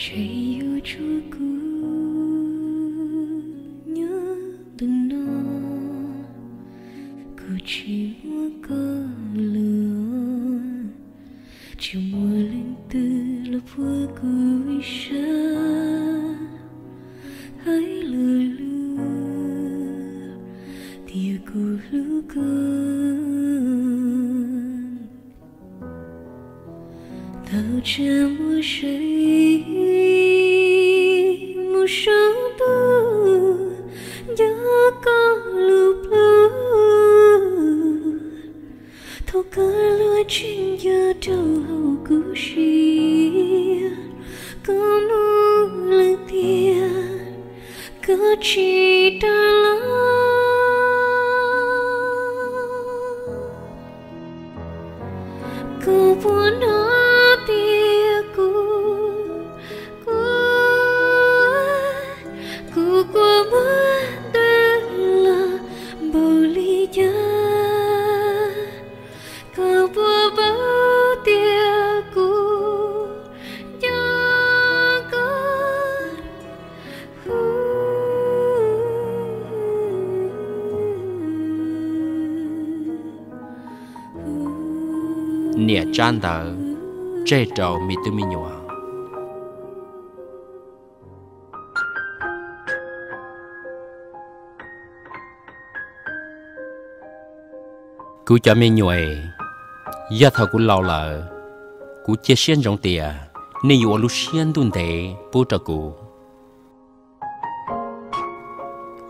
Tseem yuav tshuav kuv nyob ntawm no, kuv tsis muaj koj lawm, tsis muaj leej twg los puag kuv ib sab, hais lus lus tias kuv hlub koj. Tau tseem muaj seem mus saum ntuj, nco koj lub plhu. Thaum koj luag tseem nco rau hauv kuv siab, koj mus lawm tiag, koj tsis rov los. Koj puas hnov tias kuv, kuv, kuv quaj muag ntws los npaum li cas? Koj puas paub tias kuv nco koj? Niam tsab ntawv tseg rau me tub me nyuam. Kuv cov me nyuam es, yog thaum kuv laus lawm, kuv cia siab ntsoov tias nej yuav ua lub siab ntuj ntev pub rau kuv.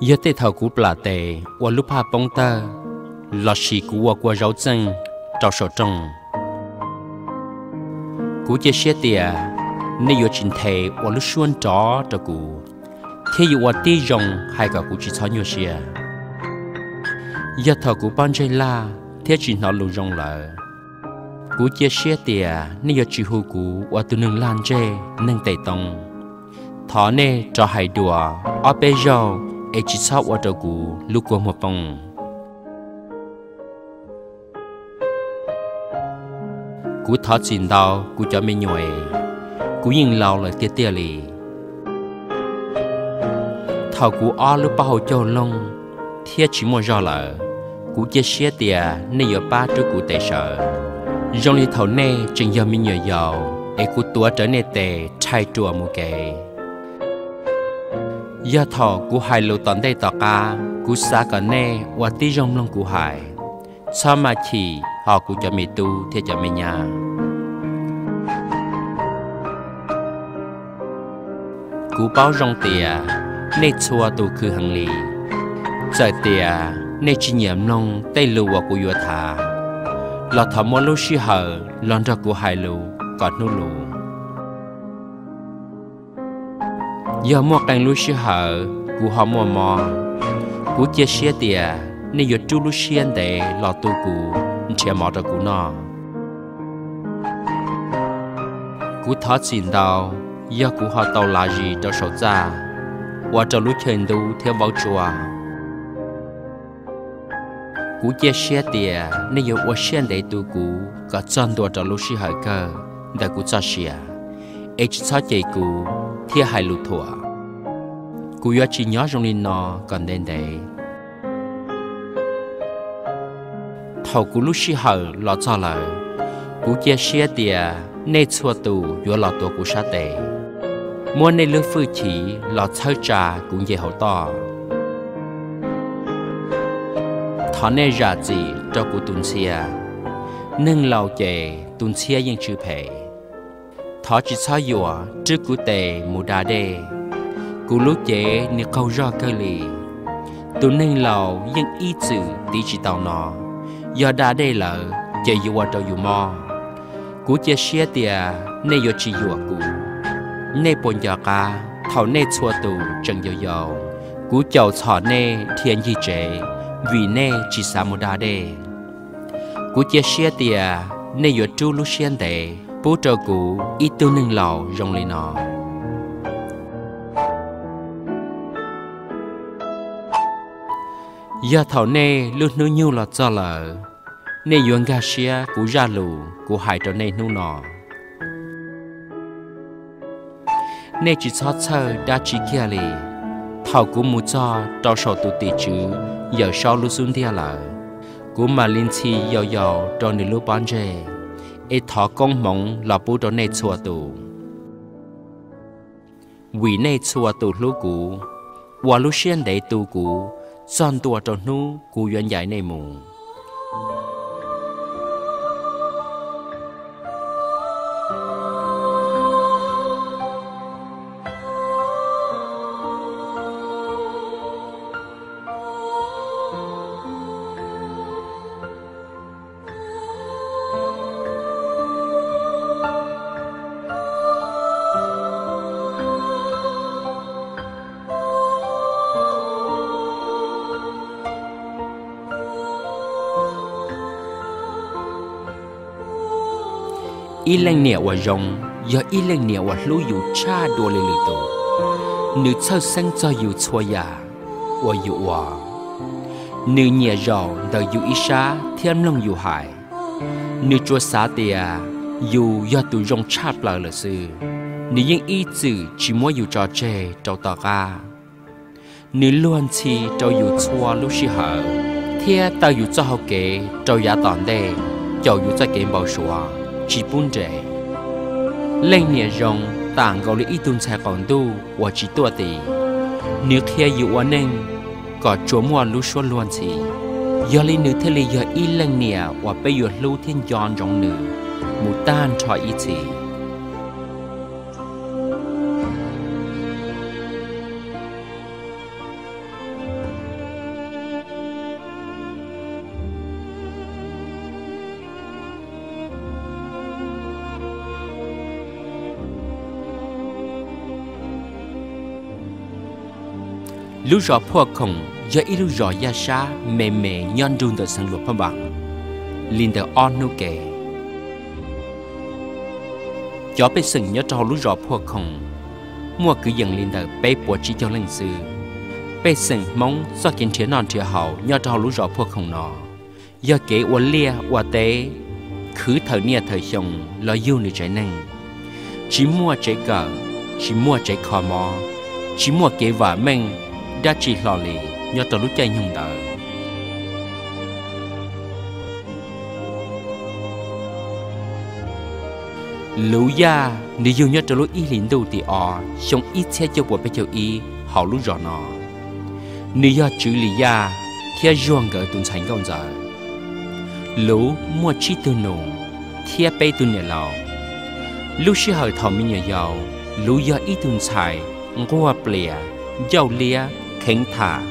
Yog tej thaum kuv plam tes ua lub phaj poob tawg, lossis kuv ua kua zaub txeej rau saum rooj, kuv cia siab tias nej yuav tsis nthe ua lub suab nrov rau kuv, thiab yuav ua tib zoo hais kom kuv tsis txhob nyuaj siab. Yog thaum kuv pob ntseg laj thiab tsis hnov lus zoo lawm, kuv cia siab tias nej yuav tsis hu kuv ua tus neeg lag ntseg neeg tes too. Thov nej rov hais dua ob peb zaug es tsis txhob ua rau kuv lub kua muag poob. Kuv thov txim ntau kuv cov me nyuam es, kuv yeej laus lawm tiag tiag li. Thaum kuv ob lub pob hau caug loog thiab tsis muaj zog lawm, kuv cia siab tias nej yuav pab rub kuv tes sawv, zoo li thaum nej tseem yog me nyuam yaus es kuv tuav rawv nej tes rhais ruam mus kev. Yog thaum kuv hais lus tom ntej tom qab, kuv xav kom nej ua tib zoo mloog kuv hais, txhob maj chim ho kuv cov me tub thiab cov me nyab. Kuv paub zoo tias nej txhua tus khwv heev li. Txawm tias nej tsis nyiam mloog tej lus uas kuv yuav tham, los thov muab lub sij hawm los nrog kuv hais lus kom hnub lus. Yog muaj qee lub sij hawm kuv ho muaj mob, kuv cia siab tias nej yuav rub lub siab ntev los tu kuv, nrhiav mov rau kuv noj. Kuv thov txim ntau yog kuv ho tau lav zis rau saum txaj, ua rau lub chaw ntub thiab vaub tsuab. Kuv cia siab tias nej yuav ua siab ntev tu kuv kom txog ntua rau lub sij hawm kawg ntawm kuv txoj sia, es tsis txhob cem kuv thiab hais lus thuam. Kuv yuav tsis nyob zoo li no kom ntev ntev. Thaum kuv lub sij hawm los txog lawm, kuv cia siab tias nej txhua tus yuav los tuav kuv sab tes, muab nej lub hwj chim los txhawb tsa kuv nce hauv toj. Thov nej zam txim rau kuv tus ntxhias. Neeg laus ces tus ntxhias yeej tshwm phem. Thov tsis txhob yuam rub kuv tes mus da dej. Kuv lub cev nws qaug zog kawg li. Tus neeg laus yeej ib txwm tiv tsis tau no, yog da dej lawm ces yuav ua rau yus mob. Kuv cia siab tias nej yuav tsis yuam kuv. Nej puas nco qab thaum nej txhua tus tseem yau yau, kuv caum txhom nej dhia ncig tsev vim nej tsis xav mus da dej? Kuv cia siab tias nej yuav rub lub siab ntev pub rau kuv ib tug neeg laus zoo li no. Yog thaum nej lub hnub nyoog los txog lawm, nej yuav nkag siab kuv zaj lus kuv hais rau nej hnub no. Nej tsis txhob txhawj dab tsi kiag li. Thaum kuv mus txog rau saum tus tim tswv Yawmsaub lub xub ntiag lawm, kuv mam li ntxhi yau yau rau nws lub pob ntseg, es thov koob hmoov los pub rau nej txhua tus. Vim nej txhua tus hlub kuv, ua lub siab ntev tu kuv txog ntua rau hnub kuv yuav ncaim nej mus. Ib leej niam uas zoo yog ib leej niam uas hlub yus tshaj dua li lwm tus. Nws txhawj xeeb txog yus txhua yam uas yus ua. Nws nyiam zaum ntawm yus ib sab thiab mloog yus hais. Nws tsuas xav tias yus yog tus zoo tshaj plaws lawm xwb. Nws yeej ib txwm tsis muab yus tso tseg rau tom qab. Nws luag ntxhi rau yus txhua lub sij hawm, thiab taw yus txoj hau kev rau yav tom ntej, caum yus txoj kev npau suav, tsis pub nres. Leej niam zoo tam nkaus li ib tug ntxhais qaum ntuj uas tsis tuaj tim. Nws qhia yus ua neej kom tsuas muaj lub suab luag ntxhi. Yog li nws thiaj li yog ib leej niam uas peb yuav hlub thiab nco ntsoov nws mus tag nrho ib txhis. Lub zos Phuaj Khoom yog ib lub zos yaj sab me me nyob nrug ntawm xeev Luas Phaj Npas li ntawm ob hnub ke. Cov pej xeem nyob rau hauv lub zos Phuaj Khoom muaj kwv yees li ntawm peb puas tsib caug leej xwb. Pej xeem Hmoob txoj kev nrhiav noj nrhiav haus nyob rau hauv lub zos Phuaj Khoom no yog kev ua liaj ua teb, khwv thawm niaj thawm xyoo los yug nws tsev neeg. Tsis muaj tsev kawm, tsis muaj tsev kho mob, tsis muaj kev vam meej dab tsi hlo li nyob rau lub caij nyoog ntawd. Luv Yaj nws yug nyob rau lub ib hlis ntuj tim ob xyoo ib txhiab cuaj puas peb caug ib hauv lub zos no. Nws yog Tswv Lis Yaj thiab Zuag nkawd tus ntxhais nkauj ntxawm. Luv muaj tsib tug nus thiab peb tug niam laus. Lub sij hawm thaum me nyuam yaus, Luv yog ib tug ntxhais nquag plias, ncauj liab, kheev tham,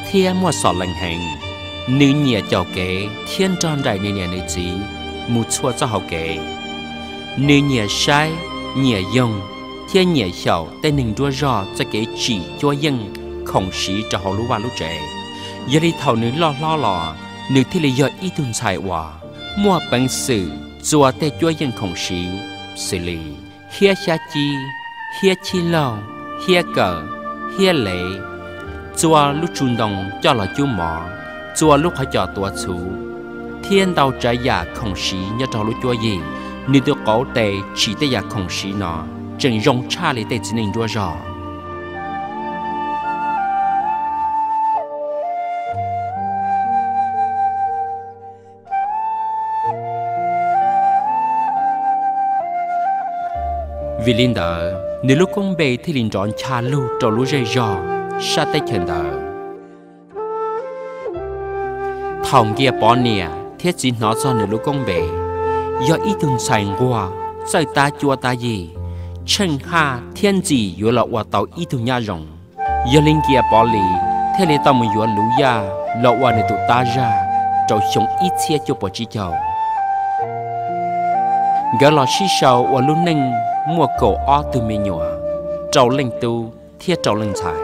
thiab muaj xom lees heev. Nws nyiam caum kev thiab nrog nraim nws niam nws txiv mus txhua txoj hauv kev. Nws nyiam saib, nyiam yoog, thiab nyiam xyaum tej neeg nruab zog txoj kev tsim cuab yeej khoom siv rau hauv lub vaj lub tsev. Yog li thaum nws loj hlob los, nws thiaj li yog ib tug ntxhais uas muaj peev xwm txua tej cuab yeej khoom siv xws li hiab xyab cib, hiab chib laug, hiab kawm, hiab lev, txua lub tsu ntoo coj los cub mov, txua lub qhov cos tuav txhuv, thiab ntau tsav yam khoom siv nyob rau hauv lub cuab yeej. Nws tus qauv tes tsim tej yam khoom siv no tseem zoo tshaj li tej txiv neej nruab zog. Vim li ntawd, nws lub koob npe thiaj li nrov ncha lug rau lub zej zog sab teb chaws ntawd. Thaum Nkias Pov niam thiab txiv hnov txog nws lub koob npe, yog ib tug ntxhais nquag, txawj tab cuab tab yig, tsheej haj thiab ntxim yuav los ua tau ib tug nyab zoo. Yog li Nkias Pov Lis thiaj li tau mus yuav Luv Yaj los ua nws tus tab zaj rau xyoo ib txhiab cuaj puas tsib caug. Nkawd los sib sau ua lub neej muaj kaum ob tug me nyuam, rau leej tub thiab rau leej ntxhais.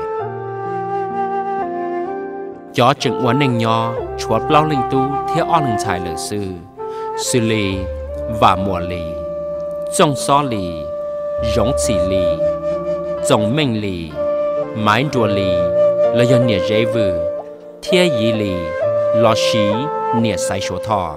Cov tseem ua neej nyob tshuav plaub leej tub thiab ob leeg ntxhais lawm xwb, xws li Vam Muas Lis, Txooj Xob Lis, Zoov Txhim Lis, Txoom Meej Lis, Maiv Nruas Lis los yog Niam Zev Vwm, thiab Yiv Lis lossis Niam Xaiv Suav Thoj.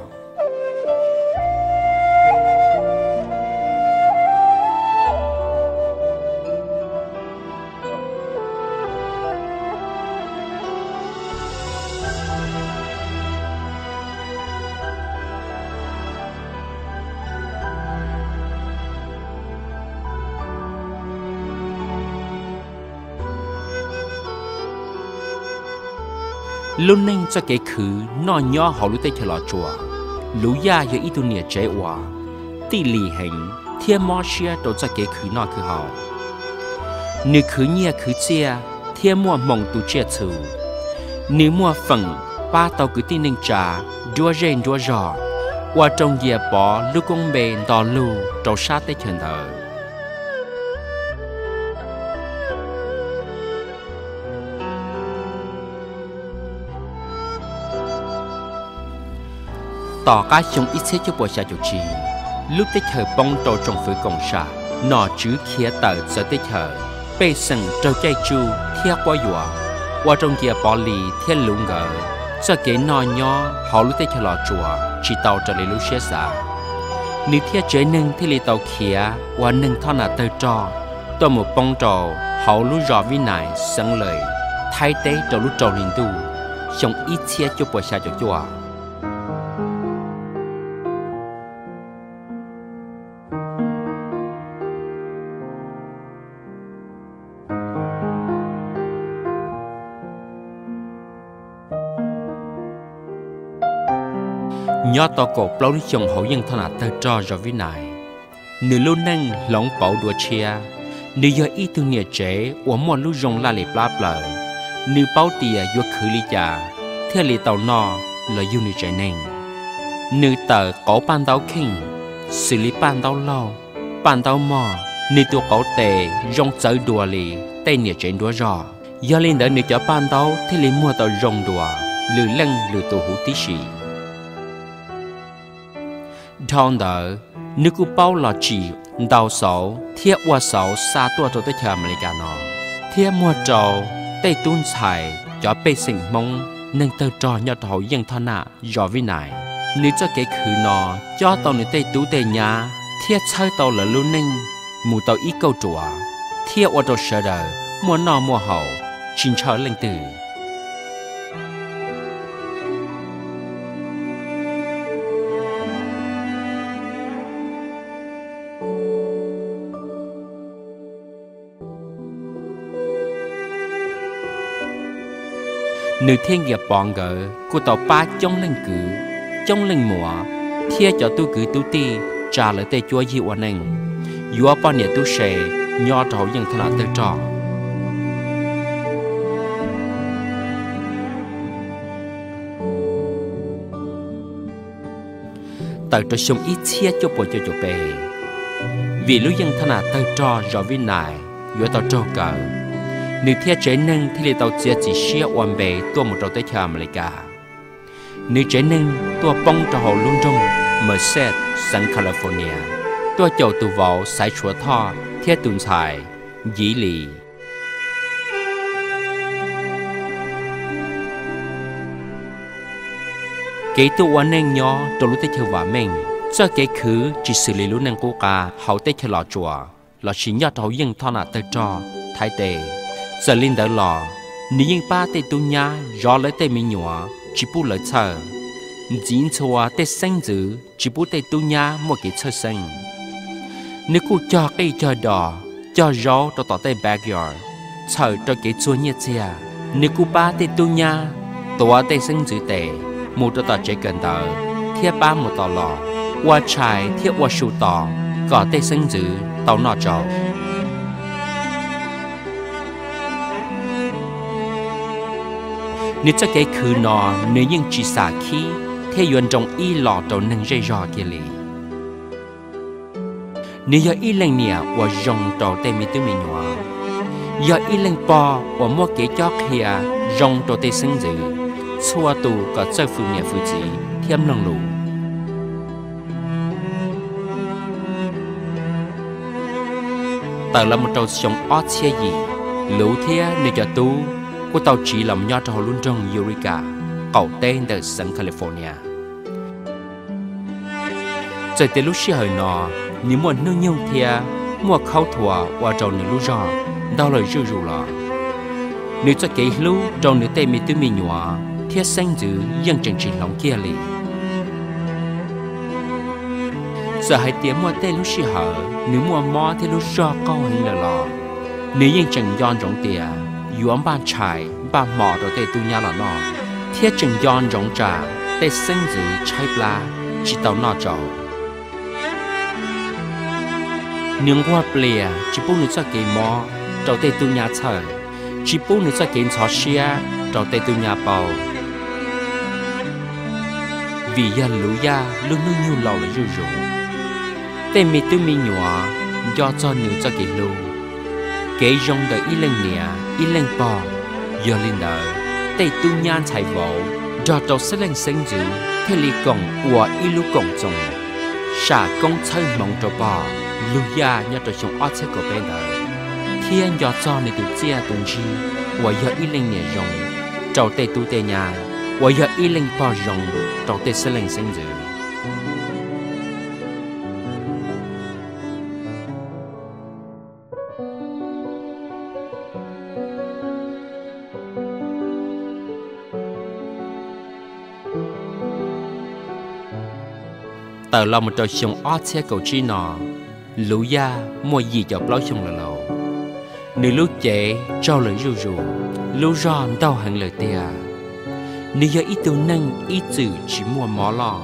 Lub neej txoj kev khwv noj nyob hauv lub teb chaws Los Tsuas, Luv Yaj yog ib tug niam tsev uas tij lim heev thiab mob siab rau txoj kev khwv noj khwv haus. Nws khwv nyiaj khwv txiaj thiab muaj hmoo tu tsiaj txhu. Nws muaj feem pab tau kwv tij neej tsa nruab zej nruab zog, ua rau Nkias Pov lub koob npe nto lug rau sab teb chaws ntawd. Tom qab xyoo ib txhiab cuaj puas xya caum tsib, lub teb chaws poob rau tsoom fwv koom sam, nom tswv khiav tawm txawv teb chaws, pej xeem raug caij tsuj thiab quab yuam, ua rau Nkias Pov Lis thiab Luv nkawd txoj kev noj nyob hauv lub teb chaws Los Tsuas tsis tau raws li lub siab xav. Nws thiab tsev neeg thiaj li tau khiav ua neeg thoj nam tawg rog tuaj mus poob rau hauv lub zos Vib Nais, xeev Lawm, Thaib teb rau lub rau hli ntuj xyoo ib txhiab cuaj puas xya caum cuaj. Nyob tau kaum plaub lub xyoos hauv yeej thoj nam tawg rog zos Vib Nais, nws lub neej hloov pauv dua tshiab. Nws yog ib tug niam tsev uas muaj lub zoo laj lim plab plaws. Nws paub tias yuav khwv li cas thiaj li tau noj los yug nws tsev neeg. Nws tawm qauv paj ntaub kheej, xws li paj ntaub laug, paj ntaub mog. Nws tus qauv tes zoo txawv dua li tej niam tsev nruab zog, yog li ntawd nws cov paj ntaub thiaj li muag tau zoo dua lwm leej lwm tus huv tib si. Dhau ntawd, nws kuj paub los tsim ntau xauv thiab ua xauv xa tuaj rau teb chaws Amelikas no, thiab muag rau tej tub ntxhais cov pej xeem Hmoob neeg tawg rog nyob rau hauv yeej thoj nam zos Vib Nais. Nws txoj kev khwv no cob tau nws tej tub tej nyab thiab txhawb tau lawv lub neej mus tau ib kauj ruam, thiab ua rau sawv daws muaj noj muaj haus, tsis ntshaw leej twg. Nws thiab Nkias Pov nkawd kuj tau pab coob leej kwv, coob leej muam, thiab cov tub kwv tub tij tsa lawv tej cuab yig ua neej, yuav poj niam tub se nyob rau hauv yeej thoj nam tawg rog. Tawm rau xyoo ib txhiab cuaj puas cuaj caum peb, vim lub yeej thoj nam tawg rog zos Vib Nais yuav tau raug kaw, nws thiab tsev neeg thiaj li tau txiav txim siab ua npe tuaj mus rau teb chaws Amelikas. Nws tsev neeg tuaj poob rau hauv lub nroog Merced, xeev California, tuaj caum tus vauv Xaiv Tshuav Thoj thiab tus ntxhais Yiv Lis. Kev tuaj ua neej nyob rau lub teb chaws vam meej, txoj kev khwv tsis xws li lub neej qub qab hauv teb chaws Los Tsuas lossis nyob rau hauv yeej thoj nam tawg rog Thaib teb. Txawm li ntawd los, nws yeej pab tej tub nyab zov lawv tej me nyuam tsis pub lawv txhawj, ntxiv ntxhua tej xeeb ntxwv tsis pub tej tub nyab muaj kev txhawj xeeb. Nws kuj cog qij cog dos, cog zaub rau tom tej backyard, txhawm rau kev txuag nyiaj txiag. Nws kuj pab tej tub nyab tuav tej xeeb ntxwv tes mus rau tom tsev kawm ntawv thiab pab mus tom los, ua tshais thiab ua su tos kom tej xeeb ntxwv tau noj tsau. Nws txoj kev khwv no, nws yeej tsis xam khib thiab yuav nroo ib los rau neeg zej zog kiag li. Nws yog ib leej niam uas zoo rau tej me tub me nyuam, yog ib leej pog uas muaj kev cob qhia zoo rau tej xeeb ntxwv, txhua tus kom txawj fwm niam fwm txiv thiab mloog lus. Tawm los mus rau xyoo ob txhiab yim, Luv thiab nws cov tub kuj tau tsiv los nyob rau hauv lub nroog Eureka, qaum teb ntawm xeev California. Txawm tias lub sij hawm no nws muaj hnub nyoog thiab muaj khaub thuas ua rau nws lub zog ntau lawm zuj zus los, nws txoj kev hlub rau nws tej me tub me nyuam thiab xeeb ntxwv yeej tseem tsis hloov kiag li. Txawm hais tias muaj tej lub sij hawm nws muaj mob thiab lub zog qaug heev lawm los, nws yeej tseem nco ntsoov tias yuav npaj tshais npaj hmo rau tej tub nyab los noj, thiab tseem nco ntsoov tsam tej xeeb ntxwv tshaib plab tsis tau noj tsaus. Nws nquag plias tsis pub nws txoj kev mob rau tej tub nyab txhawj, tsis pub nws txoj kev ntxhov siab rau tej tub nyab paub. Vim yog Luv Yaj lub hnub nyoog laus lawm zuj zus, tej me tub me nyuam nco txog nws txoj kev hlub, kev zoo ntawm ib leej niam ib leej pog. Yog li ntawd, tej tub nyab ntxhais vauv nrog rau xeeb leej xeeb ntxwv thiaj li koom ua ib lub koom txoos, sam koob txhawb hmoov rau pog Luv Yaj nyob rau xyoo ob txhiab kaum peb ntawd, thiab nco txog nws tus txiaj tus ntsig uas yog ib leej niam zoo rau tej tub tej nyab, uas yog ib leej pog zoo rau tej xeeb leej xeeb ntxwv. Tawm los mus rau xyoo ob txhiab kaum tsib no, Luv Yaj muaj yim caum plaub xyoo lawm lauj. Nws lub cev tsaug lawm zuj zus, lub zog ntaug heev lawm tiag. Nws yog ib tug neeg ib txwm tsis muaj mob loj,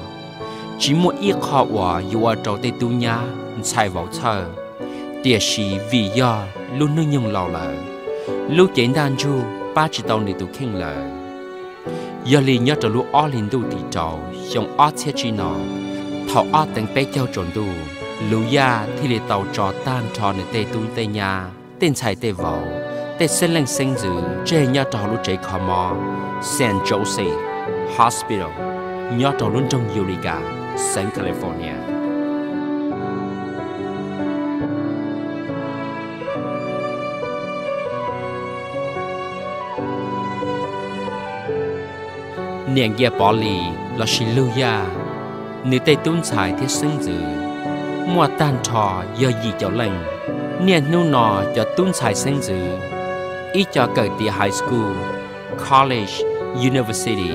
tsis muaj ib qho uas yuav ua rau tej tub nyab ntxhais vauv txhawj, tiam sis vim yog lub hnub nyoog laus lawm, lub cev ntaj ntsug pab tsis tau nws tus kheej lawm. Yog li nyob rau lub ob hlis ntuj tim rau xyoo ob txhiab tsib no, thaum ob teev peb caug tsaus ntuj, Luv Yaj thiaj li tau tso tag nrho nws tej tub tej nyab, tej ntxhais tej vauv, tej xeeb leej xeeb ntxwv tseg nyob rau hauv lub tsev kho mob Saint Joseph Hospital nyob rau lub nroog Eureka, xeev California. Niam Nkias Pov Lis lossis Luv Yaj, nws tej tub ntxhais thiab xeeb ntxwv muaj tag nrho yog yim caum leej. Niaj hnub no cov tub ntxhais xeeb ntxwv, ib co kawm tiav high school, college, university,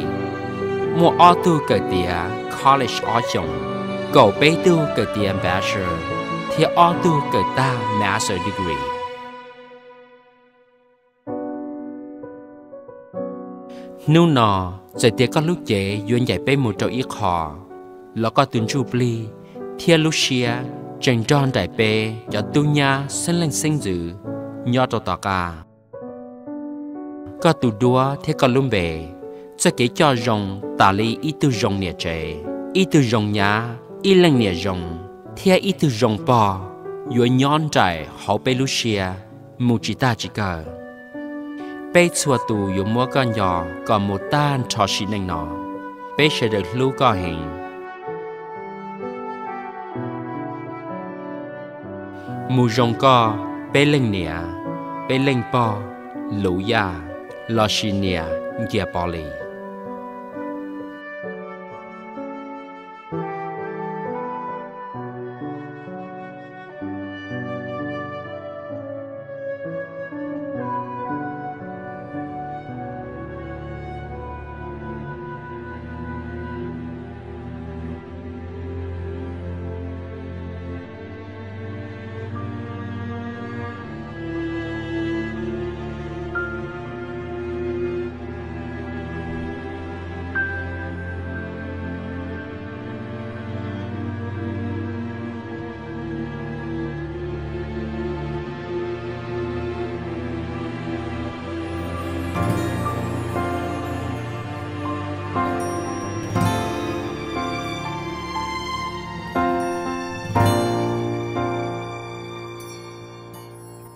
muaj ob tug kawm tiav college ob xyoos, kaum peb tug kawm tiav bachelor, thiab ob tug kawm tag master degree. Hnub no, txawm tias koj lub cev yuav ncaim peb mus rau ib qho, los koj tus ntsuj plig thiab lub siab tseem nrog nraim peb cov tub nyab xeeb leej xeeb ntxwv nyob rau tom qab. Koj tus duab thiab koj lub npe, txoj kev coj zoo tas li ib tug zoo niam tsev, ib tug zoo nyab, ib leej niam zoo, thiab ib tug zoo pog yuav nyob nraim hauv peb lub siab mus tsis tag tsis kawg. Peb txhua tus yuav muab koj nco kom mus tag nrho sim neej no. Peb sawv daws hlub koj heev. Mus zoo koj, peb leej niam, peb leej pog, Luv Yaj, lossis niam Nkias Pov Lis.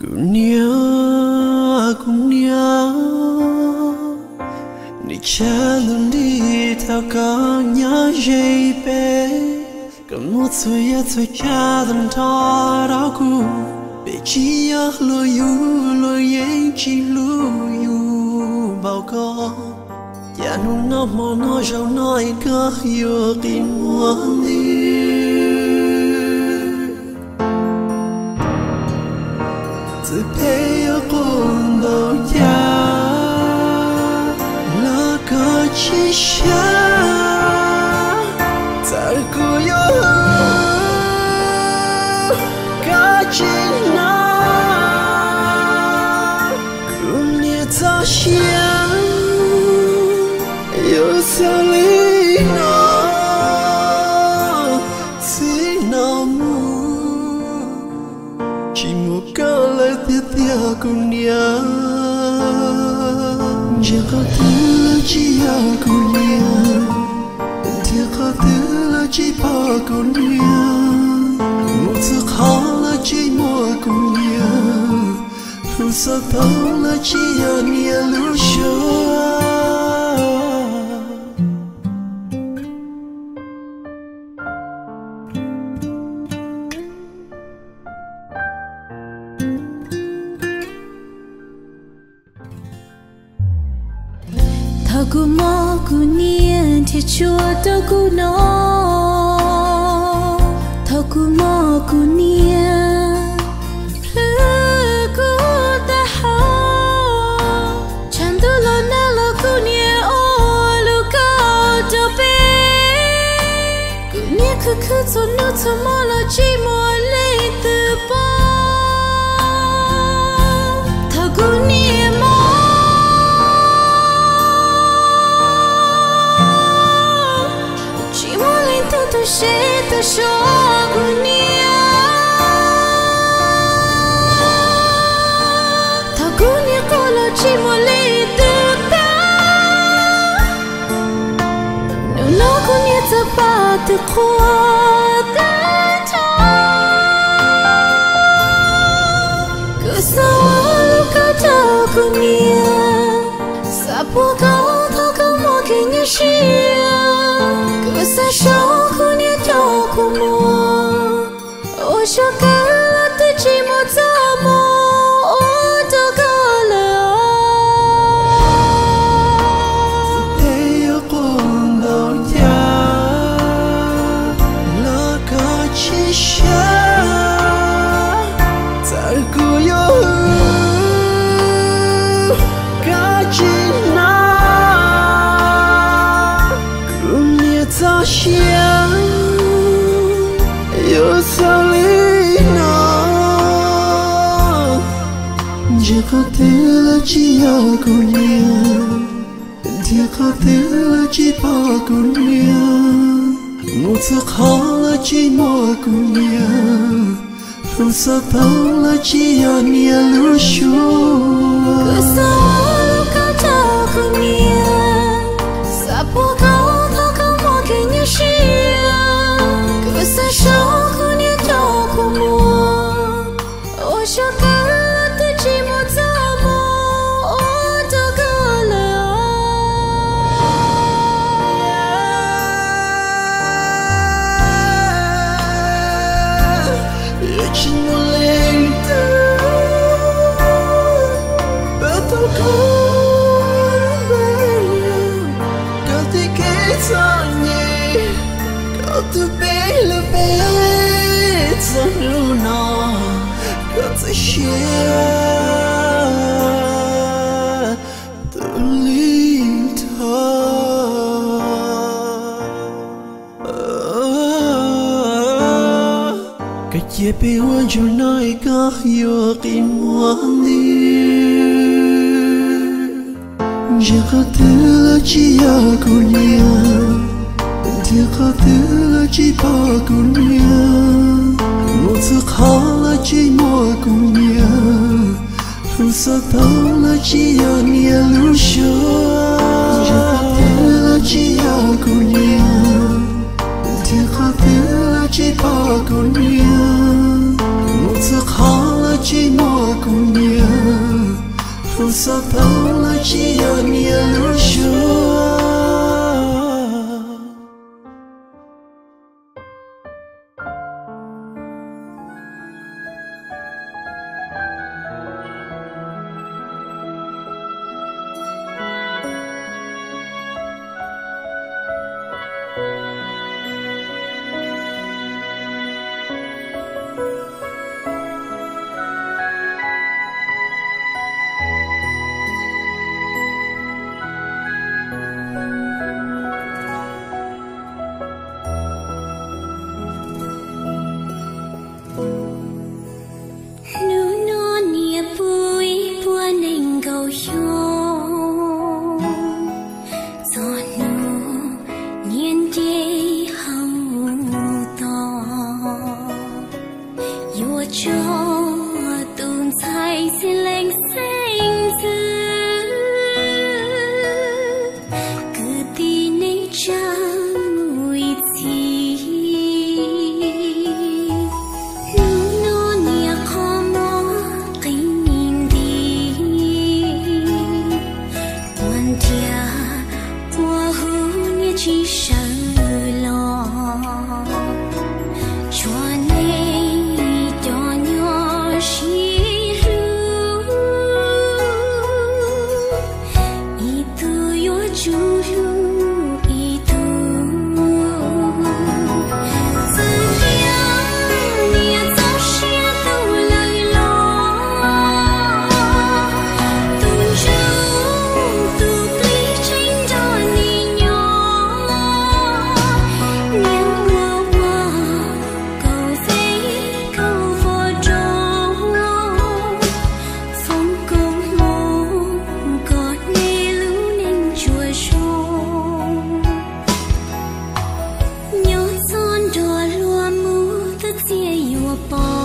Kuv niam, kuv niam, nws tsa lub nrig tau koj nyob ze peb, koj muab txhua yam txhua tsav tag nrho rau kuv. Peb tsis yog luag yug, luag yeej tsis hlub yus npaum koj. Cas hnub no hmo no zaum no es koj yuav qi muag li. Txawm peb yuav quaj npaum cas los koj tsis sab, txawm kuv yuav koj tsis hnov. Kuv niam txoj sia, yuav kuv niam, mus txog qhov lawv tsis muaj kuv niam, hlub xov tooj lawv tsis yog niam lub suab. Thaum kuv mob kuv niam nrhiav tshuaj rau kuv noj, thaum kuv mob kuv niam plhws kuv taub hau, tshav ntuj los nag los kuv niam ua lub kaus rau peb. Kuv niam khwv khwv txhua hnub txhua hmo los tsis muaj leej twg pom. Thaum kuv niam mob, tsis muaj leej twg tu siab tu so kuv niam. Thaum kuv niam quaj los tsis muaj leej twg pab. Hnub no kuv niam txawm pom tus qhua tag nrho. Kuv xav ua lub kaus rau kuv niam, xav pub koj thov koj muaj kev nyuaj siab. Kuv xav sau kuv niam cov kua muag, ua zoo kawg los twb tsis muaj txoj hmoo ua rau koj lawm. Txawm tej yuav quaj ntau cas los koj tsis sab, txawm kuv yuav hwm koj tsis hnov. Kuv niam txoj sia yuav xaus li no. Ntsia qhov twg los tsis yog kuv niam, ntsia qhov twg los tsis pom kuv niam, mus txog qhov los tsis muaj kuv niam, hlub xov tooj los tsis yog niam lub suab. Kuv xav ua lub kaus rau kuv niam, xav pub koj thov koj muaj kev nyuaj siab. Kuv xav sau kuv niam cov kua muag, ua zoo kawg los twb tsis muaj txoj hmoo ua rau koj lawm. Yuav tsis muaj leej twg pab tau koj, koj tej kev txom nyem, koj tus peb lub peb txog hnub no, koj txawm siab tu li nrho. Koj cia peb ua ntsuag no es koj yuav qi muag nti. Ntsia qhov twg los tsis yog kuv niam, ntsia qhov twg los tsis pom kuv niam, mus txog qhov los tsis muaj kuv niam, hlub xov tooj los tsis yog niam lub suab. Ntsia qhov twg los tsis yog kuv niam, ntsia qhov twg los tsis pom kuv niam, mus txog qhov los tsis muaj kuv niam, hlub xov tooj los tsis yog niam lub suab. Hnub no niam pw ib puag nees nkaum xyoo, txog hnub niam nce hauv tos, yuav tso tus ntxhais xeeb leej xeeb ntxwv, kwv tij neej tsa mus ib txhis. pom